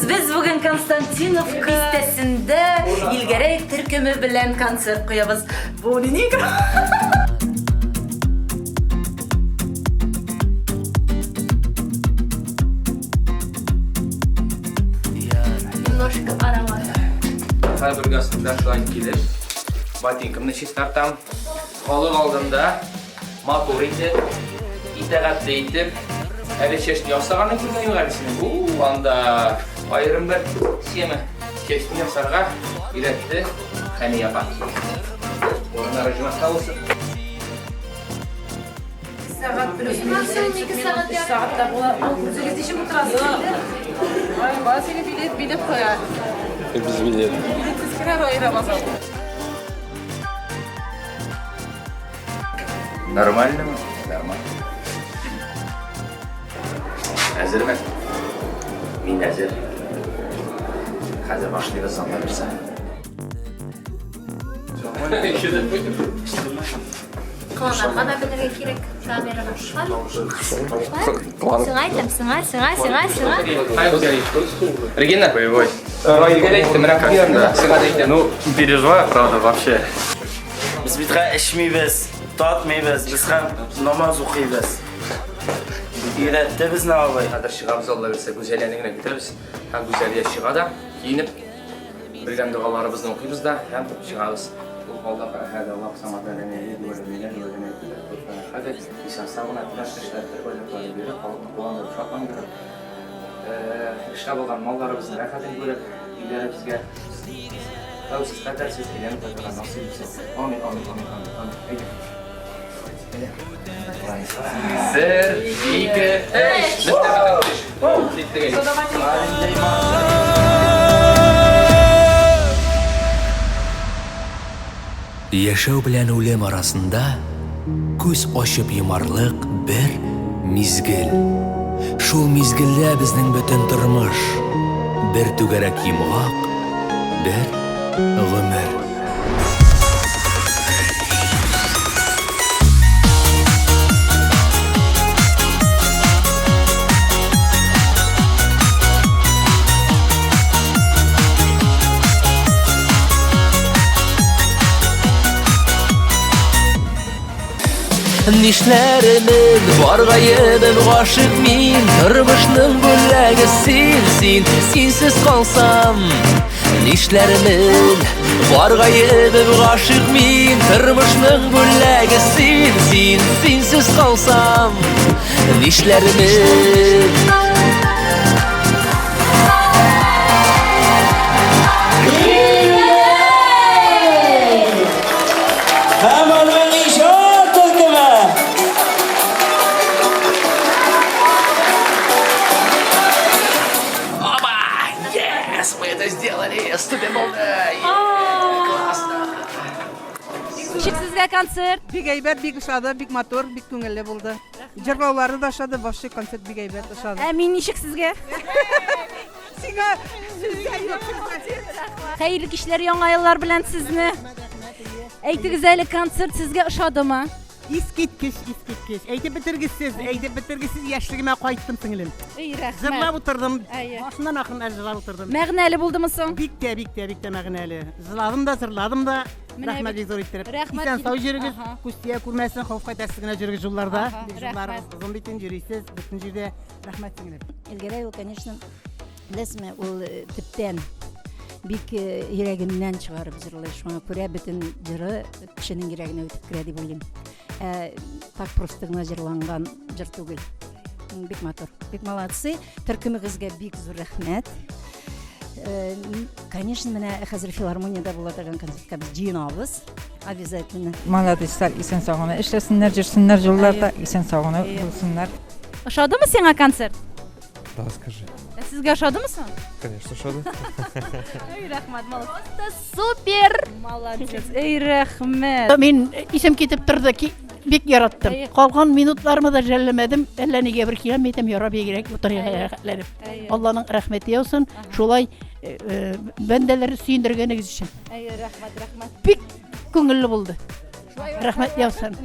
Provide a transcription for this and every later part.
Без бүген Константиновка бистәсендә Илгәрәй төркеме белән концерт куябыз. Бу нинди Немножко аромат. Һәрбер гасында шулай килеп, ботинкамны чистартам. Халык алдында матур итеп, итагатьле итеп, әле чәчне ясаганын күргән юк әле синең. У, анда аерым бер схема. Чәчне ясарга өйрәтте Хәния апа. Урыннары җомаска булсын. Сәгать плюс минус 2 сәгать, 3 сәгать та була. Үзегез ничек утырасыз? Ай, ба сине билет, билет куя. Без билет. Билетсез керә аера базар. Нормально мы? Нормально. Әзерме? Мин әзер. Хәзер башлыйбыз Алла бирсә. Кыланырга да белергә кирәк камерага. Сиңа әйтәм, сиңа, сиңа, сиңа, сиңа. Регина. Боевой. Ну, переживаю, правда, вообще. Без бит эчмибез, татмыйбыз, без һәм намаз укыйбыз. Өйрәтте безне абый. Хәзер чыгабыз, Алла бирсә, Гүзәлияне генә көтәбез. Һәм Гүзәлия чыга да, киенеп, белгән догаларыбызны укыйбыз да һәм чыгабыз. Ул Аллаһ әһәд, Аллаһ самад, ләм ялид вә ләм юлад вә ләм якул ләһү куфуән әхәд. Исән-сау гына теләк эшләр, бер байлыклары биреп, халыкны куандырып, шатландырып, эштә булган малларыбызны рәхәтен күреп, өйләребезгә хәвефсез, хәтәрсез әйләнеп кайтырга насыйп итсен. Амин, амин, амин, амин, амин. Әйдә. Бер, ике, өч. Бетте, бетте, киттек әйдә. Яшәү белән үлем арасында күз ачып йомарлык бер мизгел. Шул мизгелдә безнең бөтен тормыш, бер түгәрәк йомгак, бер гомер. Нишләрмен, бар гаебем гашыйк мин Тормышның бүләге син, син, синсез калсам Нишләрмен, бар гаебем гашыйк мин Тормышның бүләге син, син, синсез калсам Нишләрмен Һәм аның иҗат төркеме! Оба! Yes, мы это сделали! Супер Классно! Ничек сезгә концерт? Бик әйбәт, бик ошады, бик матур, бик күңелле булды. Җырлаулары да ошады, вообще концерт бик әйбәт ошады. Ә мин ничек сезгә? Сиңа сүз юк. Хәерле кичләр, яңа еллар белән сезне. Әйтегез әле, концерт сезгә ошадымы? Искиткеч, искиткеч. Әйтеп бетергесез, әйтеп бетергесез яшьлегемә кайттым, сеңлем. Эй, рәхмәт. Җырлап утырдым. Әйе. Башыннан ахырына җырлап утырдым. Мәгънәле булдымы соң? Бик тә, бик тә, бик тә мәгънәле. Җырладым да, җырладым да. Менә Рәхмәт бит. бик зур иттереп. Рәхмәт Исән сау килеп. йөрегез, Аһа. күз тия күрмәсен, хәвеф хәтәрсез генә йөрегез юлларда. Аһа, Бик рәхмәт. юлларыгыз озын бит инде, йөрисез бөтен җирдә. Рәхмәт сеңлем. Элгәрәй ул, конечно, беләсезме, ул э, төптән бик э, йөрәгеннән чыгарып җырлый. Шуңа күрә бөтен җыры кешенең йөрәгенә үтеп керә дип уйлыйм. Ә так просто гына җырланган җыр түгел. Бик матур, бик молодцы. Төркемегезгә бик зур рәхмәт. Э, конечно, менә хәзер филармониядә була торган концертка без җыенабыз обязательно. Молодецлар, исән сау гына эшләсеннәр, йөрсеннәр юлларда, исән сау гына булсыннар. Ошадымы сиңа концерт? Да, скажи. Ә сезгә ошадымы соң? Конечно, ошады. Эй, рәхмәт, молодец. Просто супер! Молодец. Эй, рәхмәт. Мин исем китеп торды, бик яраттым. Калган минутларымы да жәлләмәдем. Әллә нигә бер киләм, әйтәм, ярар, бигрәк утырырга рәхәтләнеп. Алланың рәхмәте яусын, шулай э, э, бәндәләрне сөендергәнегез өчен. Әйе, рәхмәт, рәхмәт. Бик күңелле булды. Рәхмәт яусын.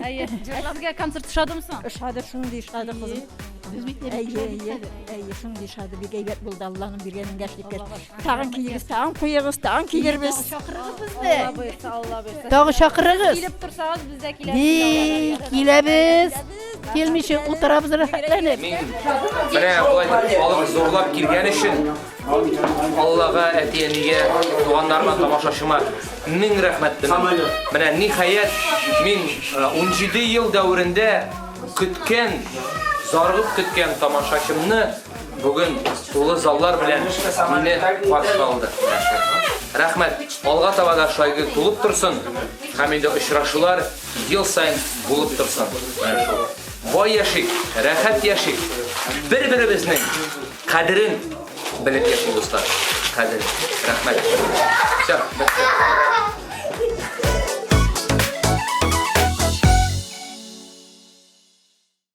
Әйе. Ә сезгә концерт ошадымы соң? Ошады, шундый ошады, кызым. Без бит Әйе, әйе, әйе, шундый ошады, бик әйбәт булды Алланың биргән яшьлеккә. Тагын килегез, тагын куегыз, тагын килербез. Чакырыгыз безне. Алла боерса, Алла боерса. Тагы чакырыгыз. Килеп торсагыз, без дә киләбез. Ди, киләбез. Килмичә утырабыз рәхәтләнеп. Менә болай итеп халык зурлап килгән өчен Аллага, әти-әнигә, туганнарыма, тамашачыма мең рәхмәтлемен. Менә ниһаять мин 17 э, ел дәверендә көткән, зарыгып көткән тамашачымны бүген тулы заллар белән мине каршы алды. Рәхмәт. Алга таба да шулай гел тулып торсын һәм инде очрашулар ел саен булып торсын. Менә шул. Бай яшик, рәхәт яшик. Бер-беребезнең кадерен белеп яшик, дуслар. Кадерен. Рәхмәт. Все, бетте.